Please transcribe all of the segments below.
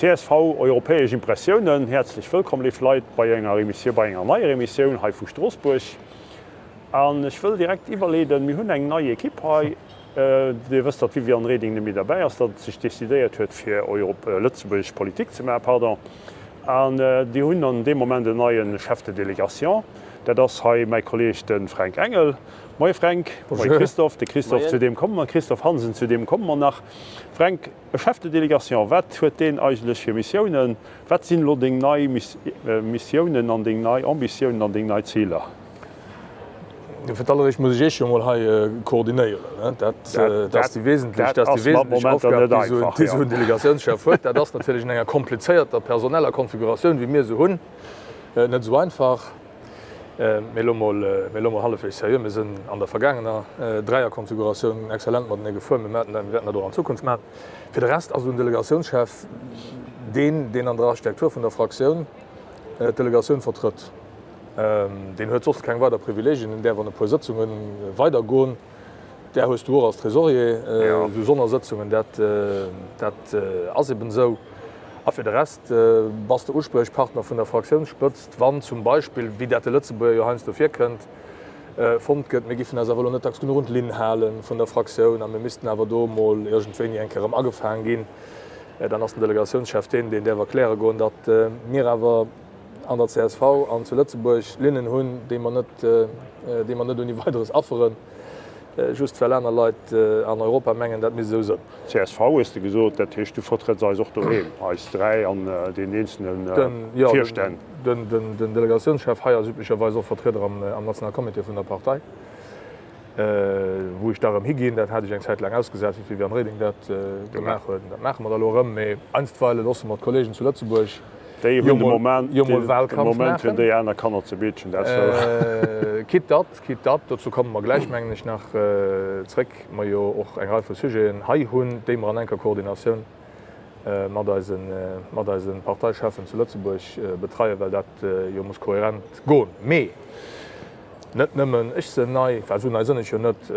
Csv Europäesch Impressiounen, Häerzlech wëllkomm léif Leit bei enger Emissioun, bei enger neier Emissioun hei vu Stroossbuerg. An ech wëll direkt iwwerleeden, mir hunn eng nei Equipe hei. Dir wësst, datt d'Viviane Reding net méi derbäi ass, datt sech decidéiert huet fir lëtzebuergesch Politik ze maachen, pardon. An dir hunn an deem Moment en neie Chef de délégation, dat ass hei mäi Kolleg de Fränk Engel. Moie Fränk. Moie Christophe. De Christophe, zu deem komme mer, Christophe Hansen, zu deem komme mer nach. Fränk, e Chef de délégation, wat huet deen eigentlech fir Missiounen? Wat sinn elo deng nei Missiounen an deng nei Ambitiounen an deng nei Ziler? Fir d'alleréischt muss ech Iech jo emol hei koordinéieren. Dat ass déi wesentlech Aufgab, déi esou en Delegatiounschef huet. Dat ass natierlech an enger komplizéierter personeller Konfiguratioun, wéi mir se hunn, net esou einfach. Mee elo mol, mee elo mol hallefwegs seriö, Mir sinn an der vergaangener Dräierkonfiguratioun exzellent matenee gefuer. Mir maachen dat, mir wäerten dat och an Zukunft maachen. Fir de Rest ass esou en Delegatiounschef deen, deen an der Architektur vun der Fraktioun d'Delegatioun vertrëtt. Deen huet soss keng weider Privileegien. En däerf an e puer Sëtzunge weidergoen. Där hues du och als Trésorier, esou Sonnersëtzungen, dat, dat ass eben esou. A fir de Rest bass de Uspriechpartner vun der Fraktiounsspëtzt, wann zum Beispill, wéi dat de Lëtzebuerger jo heiansdo virkënnt, fonnt gëtt, mir giffen eis awer elo net dacks genuch un d'Linn hale vun der Fraktioun a mir missten awer do emol iergendwéini eng Kéier erëm agefaang ginn, dann ass den Delegatiounschef deen, deen däerf erkläre goen, datt mir awer an der csv an zu Lëtzebuerg Linnen hunn, déi mer net, déi mer net ouni Weideres afferen, just well aner Leit an Europa mengen, dat misst esou sënn. Csv hues de gesot, dat heescht du vertrëtts eis och doheem, eis 3 an den eenzelne Virstänn? Jo, den Delegatiounschef hei ass üblecherweis och Vertrieder am Nationalcomité vun der Partei, wou ech da erëm higinn. Dat hat ech eng Zäit laang ausgesat, wéi d'Viviane Reding dat gemaach huet. Dat maache mer da elo erëm, mee einstweile loosse mer d'Kollegen zu Lëtzebuerg Déi hunn de Moment, jo mol Wahlkampf maachen. Hunn déi aner Kanner ze beetschen, dat wou. Quitte datt, quitte datt, dozou komme mer gläich, mengen ech, nach zréck, mer jo och eng Rei vu Sujeten hei hunn, déi mer an enker Koordinatioun mat eise, mat eise Parteicheffen zu Lëtzebuerg betreien, well dat jo muss kohärent goen. Mee Net nëmmen ech sënn nei, well esou nei sënn ech jo net,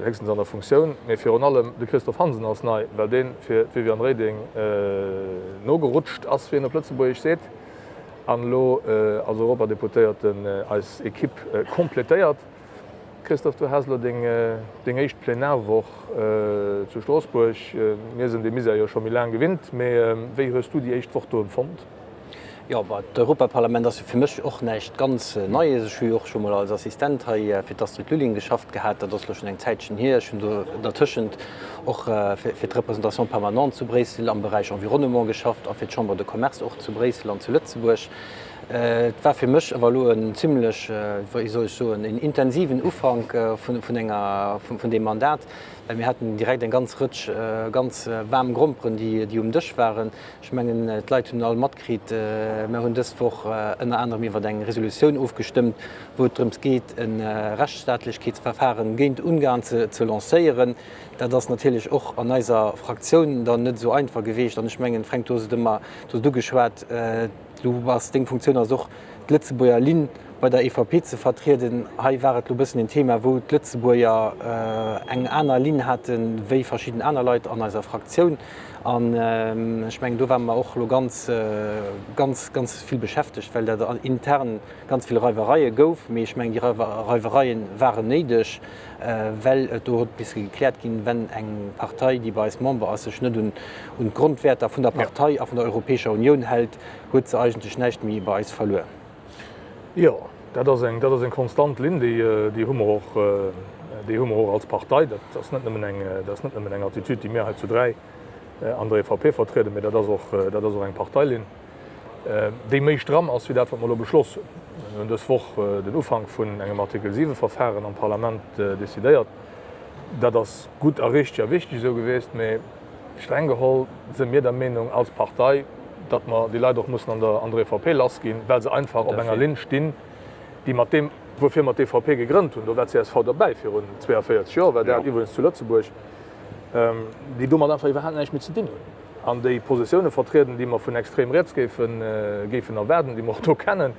héchstens an der Funktioun, mee virun allem de Christophe Hansen ass nei, well dee fir d'Viviane Reding nogerutscht ass, wéi een op Lëtzebuergesch seet, an elo als Europadeputéierten eis Equipe completéiert. Christophe, du has elo deng éischt Plenarwoch zu Stroossbuerg. Mir sënn dee Misär jo scho méi laang gewinnt, mee wéi hues du déi éischt Woch do empfonnt? Jo, bah, d'Europaparlament ass jo fir mech och näischt ganz Neies. Ech hu jo och scho mol als Assistent hei fir d'Astrid Lulling geschafft gehat. Dat ass elo schonn eng Zäitchen hier. Ech hunn do dertëschent och fir d'Représentation permanente zu Bréissel am Beräich Environnement geschafft a fir d'Chambre de Commerce och zu Bréissel an zu Lëtzebuerg. Et war fir mech awer elo en zimlech, wéi soll ech soen, en intensiven Ufank vun enger, vun deem Mandat, well mir haten direkt eng ganz Rëtsch ganz waarm Gromperen, déi um Dësch waren. Ech mengen, d'Leit hunn all matkritt, mer hunn dës Woch ënner anerem iwwer eng Resolutioun ofgestëmmt, wou et drëms geet, e Rechtsstaatlechkeetsverfahren géint Ungarn ze lancéieren. Dat ass natierlech och an eiser Fraktioun dann net esou einfach gewiescht. An ech mengen, Fränk, du hues et ëmmer, du hues et ugeschwat, du bass, deng Funktioun ass och, d'Lëtzebuerger Linn bei der EVP ze vertrieden. Hei war et elo e bëssen en Thema, wou d'Lëtzebuerger eng aner Linn hate wéi verschidden aner Leit an eiser Fraktioun. An ech mengen, do ware mer och elo ganz, ganz, ganz vill beschäftegt, well dat intern ganz vill Reiwereie gouf. Mee ech mengen, déi Reiwereie waren néideg, well et do huet misse gekläert ginn, wenn eng Partei, déi bei eis Member ass, sech net un d'Grondwäerter vun der Partei a vun der Europäescher Unioun hält, huet se eigentlech näischt méi bei eis verluer. Jo, dat ass eng, dat ass eng konstant Linn, déi, déi hu mer och, déi hu mer och als Partei. Dat ass net nëmmen eng, dat ass net nëmmen eng Attitude, déi mir hei zu 3 an der EVP vertrieden, mee dat ass och, dat ass och eng Parteilinn, déi méi stramm ass wéi dat, wat mer elo beschloss hunn. Mir hunn dës Woch den Ufank vun engem Artikel 7 Verfahren am Parlament decidéiert. Dat ass gutt a richteg a wichteg esou gewiescht, mee Streng geholl si mir der Meenung als Partei, datt mer déi Leit och mussen an der an der EVP lassginn, well se einfach op enger Linn stinn, déi mat deem, woufir mer d'EVP gegrënnt hunn, do war csv derbäi virun 42 Joer, war dat iwwregens zu Lëtzebuerg, déi domat einfach iwwerhaapt näischt méi ze dinn hunn an déi Positioune vertrieden, déi mer vun extrem riets géifen géifen erwaarden, déi mer och do kennen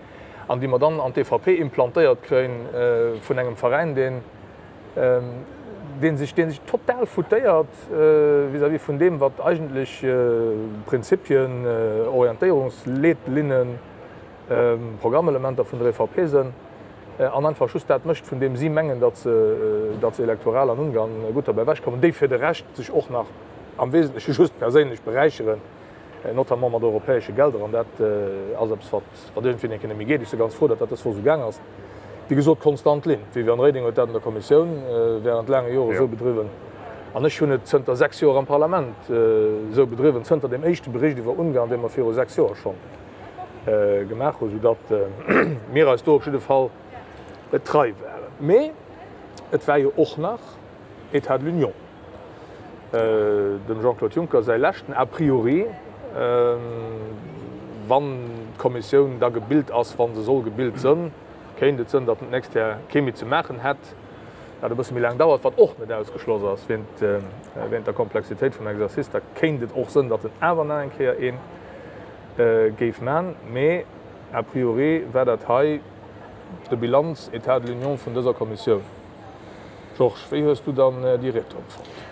an déi mer dann an d'EVP implantéiert kréien vun engem Veräin, deen. Dee sech, dee sech total foutéiert vis-à-vis vun deem, wat eigentlech Prinzipien, Orientéierungsleetlinnen, Programmelementer vun der EVP sënn, an einfach just dat mécht, vun deem si mengen, datt se, datt se elektoral an Ungarn gutt derbäi ewechkommen, déi fir de Rescht sech och nach am Wesentleche just perséinlech beräicheren, notamment mat europäesche Gelder. An dat ass eppes, wat, wat iergendwéi enke net méi geet. Ech si ganz frou, datt dat dës Woch esou gaang ass. Wéi gesot, konstant Linn. D'Viviane Reding huet dat an der Kommissioun während laange Jore esou bedriwwen an ech hunn et zënter 6 Joer am Parlament esou bedriwwen, zënter deem éischte Bericht iwwer Ungarn, dee mer viru 6 Joer schonn gemaach hunn, soudatt mir eis do op jidde Fall trei waren. Mee et war jo och nach État de l'Union. Dem Jean-Claude Juncker säi leschten a priori, wann d'Kommissioun da gebilt ass, wa se soll gebilt sënn, kéint et sënn, datt en d'nächst Jar kee méi ze maachen hätt, wat e bësse méi laang dauert, wat och net ausgeschloss ass wéint der Komplexitéit vum Exercice. Da kéint et och sënn, datt en awer nach eng Kéier ee géif man. Mee a priori war dat hei de Bilanz-État de l'Union vun dëser Kommissioun. Georges, wéi hues du dann déi Ried do empfonnt?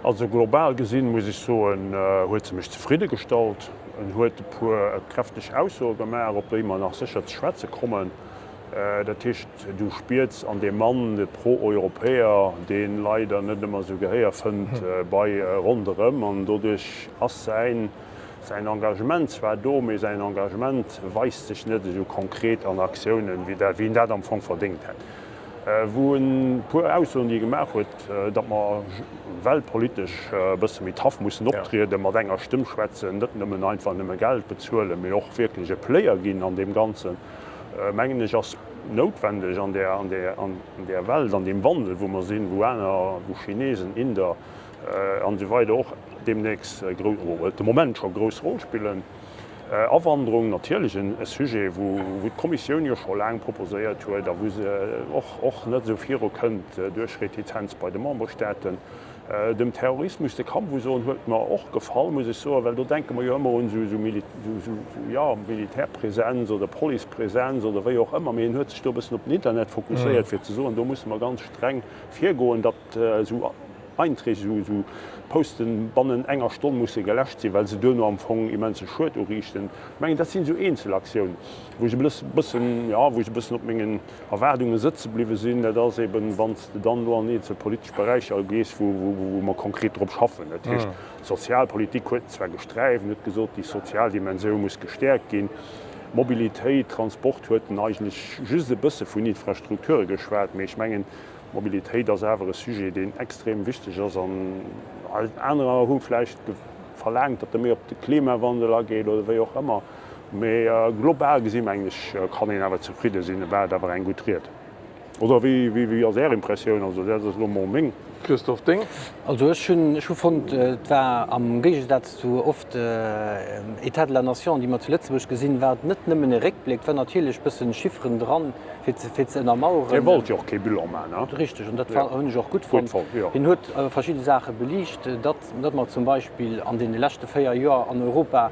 Also global gesinn, muss ech soen, huet se mech zefridde gestallt. En huet e puer kräfteg Aussoe gemaach, op déi mer nach sécher ze schwätze kommen. Dat heescht, du spiers an deem Mann de Pro-Europäer, dee leider net ëmmer esou Gehéier fënnt bei ronderëm. An doduerch ass säin Engagement zwar do, mee säin Engagement weist sech net esou konkret an Aktiounen, wéi en dat am Fong verdéngt hätt. Wou en puer Aussoen, déi e gemaach huet, datt mer weltpolitesch e bësse méi tough mussen optrieden, mat enger Stëmm schwätzen, net nëmmen einfach nëmme Geld bezuelen, mee och wierklech e Player ginn an deem Ganzen, mengen ech, ass noutwendeg an där, an där, an där Welt, an deem Wandel, wou mer sinn, wou aner, wou Chinesen, Inder an esou weider och deemnächst grouss, oder de Moment scho grouss Roll spillen. Awanderung, natierlech e Sujet, wou d'Kommissioun jo scho laang proposéiert huet a wou se och net esou viru kënnt duerch Retizenz bei de Memberstaaten. Dem Terrorismus de Kampf usoen, huet mer och gefall, muss ech soen, well do denke mer jo ëmmer un esou Militärpresenz oder Policepresenz oder wéi och ëmmer. Mee en huet sech do e bëssen op den Internet fokusséiert, fir ze soen, do musse mer ganz streng virgoen, datt esou Einträg, esou Posten bannen enger Stonn musse geläscht sinn, well se duerno am Fong immense Schued uriichten. Ech mengen, dat sinn esou eenzel Aktiounen, wou ech e bëssen, jo, wou ech e bëssen op mengen Erwaardunge sëtze bliwwe sinn. Dat ass eben, wann s de dann elo an eenzel politesch Beräicher gees, wou, wou mer konkret drop schaffen. Dat heescht, d'Sozialpolitik huet en zwar gesträift, en huet gesot, déi sozial Dimensioun muss gestäerkt ginn. Mobilitéit, Transport huet en eigentlech just e bësse vun Infrastrukture geschwat, mee ech mengen, Mobilitéit ass awer e Sujet, deen extrem wichteg ass. An anerer hu vläicht verlaangt, datt e méi op de Klimawandel ageet oder wéi och ëmmer. Mee global gesi mengen ech, kann een awer zefridde sinn. Et war et awer eng gutt Ried. Oder wéi ass Är Impressioun? Also dat ass elo mol meng. Christophe, deng? Also ech hunn, ech hu fonnt, et war am Géigesaz zu oft État de la nation, déi mer zu Lëtzebuerg gesinn, war et net nëmmen e Réckbléck, et war natierlech bëssen Chifferen dran, fir ze, fir ze ënnermaueren. Hie wollt jo och kee Bilan maachen, ne? Richteg, an dat hunn ech och gutt fonnt. Hien huet verschidde Saache beliicht, datt, datt mer zum Beispill an deene leschte 4 Joer an Europa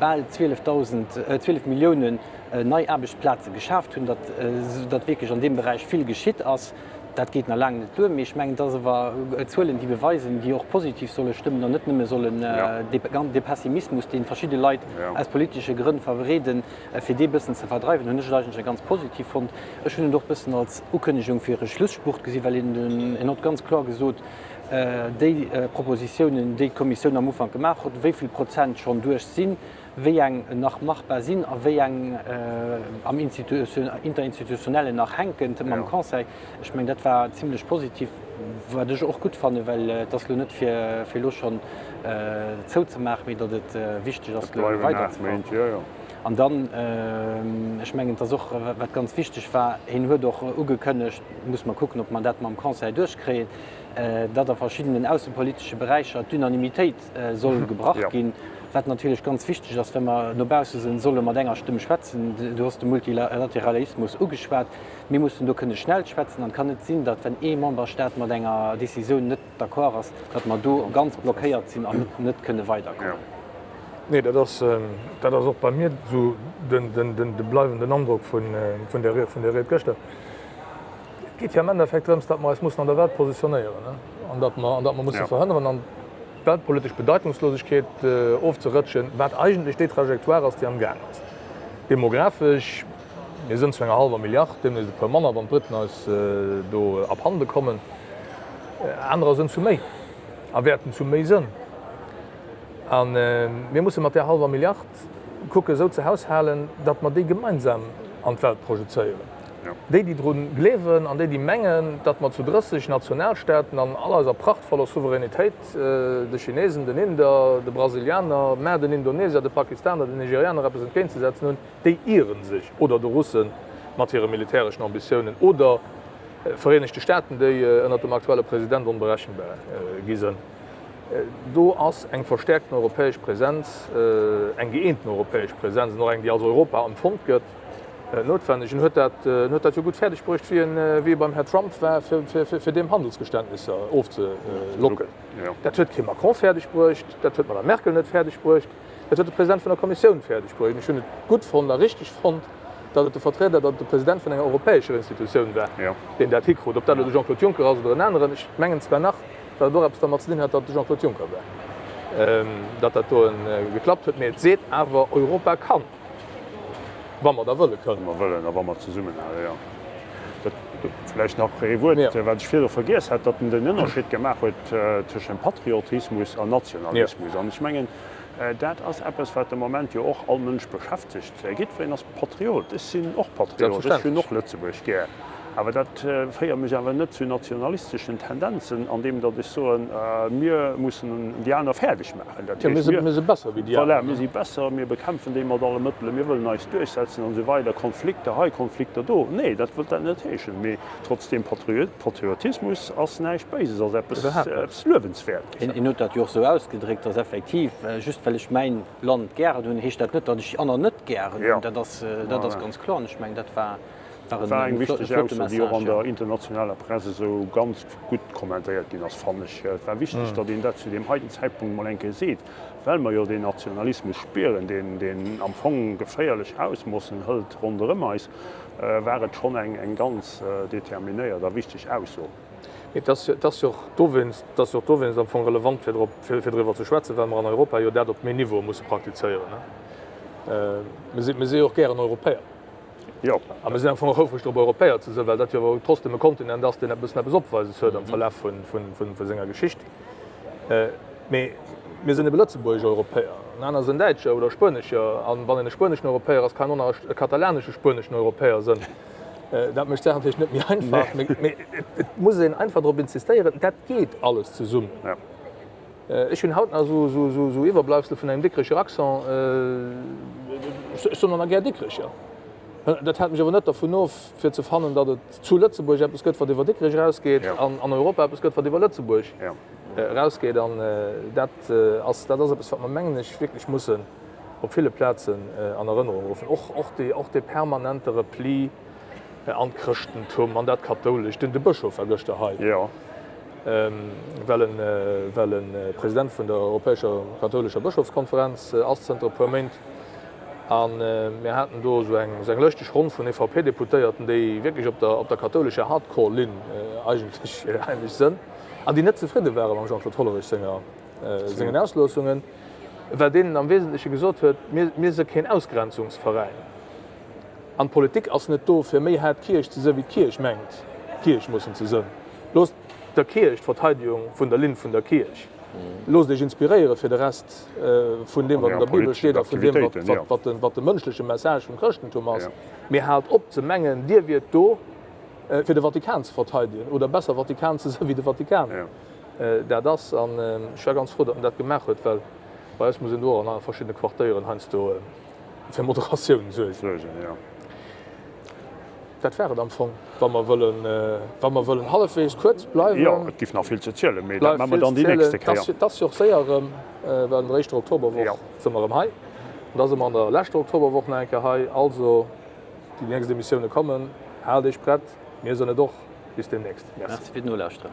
bal 12.000, 12 Milliounen nei Aarbechtsplaze geschaaft hunn, datt, datt wierklech an deem Beräich vill geschitt ass. Dat geet nach laang net duer, mee ech mengen, et ass awer Zuelen, déi beweisen, déi och positiv solle stëmmen an net nëmme sollen dee Pessimismus, dee verschidde Leit aus politesche Grënn verbreeden, Fir dee bëssen ze verdreiwen, hunn ech et eigentlech ganz positiv fonnt. Ech hunn et och bëssen als Ukënnegung fir e Schlusspurt gesinn, well en hott ganz kloer gesot, déi Propositiounen, déi d'Kommissioun am Ufank gemaach huet, wéi vill Prozent schonn duerch sinn, wéi eng nach machbar sinn a wéi eng am Interinstitutionellen nach hänken mam Conseil. Ech mengen, dat war zimlech positiv, wat ech och gutt fannen, well et ass elo net fir elo schonn zouzemaachen, mee datt et wichteg ass, elo weiderzefueren. An dann, ech mengen, et ass och, wat ganz wichteg war, hien huet och ugekënnegt, muss mer kucken, ob mer dat mam Conseil duerchkréien, datt a verschiddenen aussepolitesche Beräicher d'Unanimitéit soll gebrach ginn, wat natierlech ganz wichteg ass, wa mer no bausse sinn, solle mat enger Stëmm schwätzen. Du hues de Multilateralismus ugeschwat. Mir mussen do kënne schnell schwätzen an et kann net sinn, datt, wenn ee Memberstaat mat enger Décisioun net d'accord ass, datt mer do ganz blockéiert sinn an net kënne weiderkommen. Nee, dat ass, dat ass och bei mir esou de bleiwenden Androck vun där Ried, vun där Ried gëschter. Et geet jo am Endeffekt drëms, datt mer eis mussen an der Welt positionéieren an datt mer, an datt mer musse verhënneren, an d'weltpolitesch Bedeitungslosegkeet ofzerëtschen, wat eigentlech déi Trajectoire ass, déi am Gaang ass. Demographesch, mir sënn zu enger hallwer Milliard, deemnächst e puer manner, wann d'Briten eis do abhande kommen. Anerer sënn zu méi a wäerten zu méi sënn. A mir musse mat där hallwer Milliard kucken, esou ze haushalen, datt mer déi gemeinsam an d'Welt projezéieren. Déi, déi dru gleewen an déi, déi mengen, datt mer zu 30 Nationalstaaten an all eiser prachtvoller Souveränitéit de Chinesen, den Inder, de Brasilianer, mä den Indonesier, de Pakistaner, den Nigerianer eppes entgéintzesetzen hunn, déi iere sech. Oder de Russe mat hire militäreschen Ambitiounen oder Vereenegte Staaten, déi ënnert dem aktuelle President onberechenbar gi sënn. Do ass eng verstäerkten europäesch Präsenz, eng gëeenten europäesch Präsenz an och eng, déi als Europa empfonnt gëtt, Noutwenneg. En huet dat, en huet dat jo gutt fäerdeg bruecht, wéi en, wéi e beim Här Trump war, fir, fir, fir, fir deem Handelsgeständnisser ofzelocken. Dat huet kee Macron fäerdeg bruecht, dat huet d'Madame Merkel net fäerdeg bruecht, dat huet de President vun der Kommissioun fäerdeg bruecht. An ech hunn et gutt fonnt a richteg fonnt, datt et de Vertrieder, datt et de President vun enger europäescher Institutioun war, deen dat hikrut. Ob dat elo de Jean-Claude Juncker ass oder en aneren, ech mengen zwar nach, datt et och eppes dermat ze dinn hat, datt et de Jean-Claude Juncker war, datt dat do geklappt huet. Mee et seet awer, Europa kann. Wa mer da wëlle kënnen. Wa mer wëllen a wa mer zesummenhalen, jo. Dat, vläicht nach ee Wuert, wat ech virdru vergiess hat, datt en den Ënnerscheed gemaach huet tëschent Patriotismus an Nationalismus. An ech mengen, dat ass eppes, wat de Moment jo och all Mënsch beschäftegt. Jiddwereen ass Patriot. Ech sinn och Patriot. Ech hunn och Lëtzebuerg gär. Awer dat féiert mech awer net zu nationalisteschen Tendenzen, andeem datt ech soen, mir mussen déi aner fäerdeg maachen. Dat heescht, mir, mir si besser wéi déi aner. Voilà, mir si besser, mir bekämpfen déi mat alle Mëttelen, mir wëllen eis duerchsetzen an esou weider. Konflikter hei, Konflikter do. Nee, dat wëllt dat net heeschen. Mee trotzdeem, Patriotismus ass näischt Béises, ass eppes, eppes Luewenswäertes. Hien huet dat jo och esou ausgedréckt, datt effektiv, just well ech mäin Land gären hunn, heescht dat net, datt ech déi aner net gären hunn. Dat ass, dat ass ganz kloer. An ech mengen, dat war. Dat war eng wichteg Ausso, déi och an der internationaler Press esou ganz gutt kommentéiert ginn ass, fannen ech. Et war wichteg, datt een dat zu deem heiten Zäitpunkt mol eng Kéier seet, well mer jo deen Nationalismus spieren, deen, deen am Fong geféierlech Ausmossen hëlt ronderëm eis, war et schonn eng, eng ganz determinéiert a wichteg Ausso. Mee et ass, et ass jo och dowéinst, et ass jo och dowéinst am Fong relevant, fir drop, fir, fir driwwer ze schwätzen, well mer an Europa jo dat op méi Niveaue musse praktizéieren. Mir si, mir si jo och gären Europäer. Jo. A mir sinn am Fong och houfreg drop, Europäer ze sinn, well dat jo awer trotzdem e Kontinent ass, deen e bëssen eppes opweises huet am Verlaf vu senger Geschicht. Mee mir sinn ebe lëtzebuergesch Europäer, an aner sinn Däitscher oder Spuenescher. A wann een e spueneschen Europäer ass, kann en och nach e katalanesche spueneschen Europäer sinn. Dat mécht d'Saach natierlech net méi einfach. Mee et muss een einfach drop insistéieren, dat geet alles zesummen. Ech hunn haut nach esou Iwwerbleibsele vun engem Dikrecher Accent. Ech soen och nach gär Dikrecher. Dat hält mech awer net dervun of, fir ze fannen, datt et zu Lëtzebuerg eppes gëtt, wat iwwer Dikrech erausgeet, an an Europa eppes gëtt, wat iwwer Lëtzebuerg erausgeet. An dat ass, dat ass eppes, wat mer, mengen ech, wierklech mussen op ville Plazen an Erënnerung ruffen. Och, och dee, och dee permanente Repli an d'Chrëschtentum, an dat Kathoulescht. Den, de Bëschof war gëschter hei. Well en well en President vun der Europäescher Kathoulescher Bëschofskonferenz ass zënter e puer Méint. A mir haten do esou eng esou eng lëschteg Ronn vun EVP-Deputéierten, déi wierklech op der op der kathoulescher Hardcore-Linn eigentlech eigentlech sënn an déi net zefridde ware mam Jean-Claude Hollerich senger sengen Ausloossungen, well deen am Wesentleche gesot huet, mir mir si keen Ausgrenzungsveräin. An d'Politik ass net do, fir méi haart Kierch ze sënn, wéi d'Kierch mengt, d'Kierch mussen ze sënn. Loosst der Kierch d'Verteidigung vun der Linn vun der Kierch. Loosst Iech inspiréiere fir de Rest vun deem, wat an der Bibel steet a vun deem, wat de mënschleche Message vum Chrëschtentum ass. Mee haalt op ze mengen, Dir wiert do, fir de Vatikan ze verteidegen oder besser Vatikan ze sënn, wéi de Vatikan dat ass. An ech war ganz frou, datt en dat gemaach huet, well bei eis muss een do och an verschiddene Quartéieren heiansdo Fir Moderatioun suergen. Jo. Dat war et am Fong, wa mer wëllen, wa mer wëllen hallefweegs kuerz bleiwen. Jo, et giff nach vill ze zielen, mee dat maache mer dann déi nächste Kéier. Et ass jo och séier erëm, well an der éischter Oktoberwoch si mer erëm hei. An da si mer an der leschter Oktoberwoch nach eng Kéier hei. Also, déi nächst Emissioune kommen. Haalt Iech prett, mir sinn et och. Bis deemnächst. Merci. Merci fir d'Nolauschteren.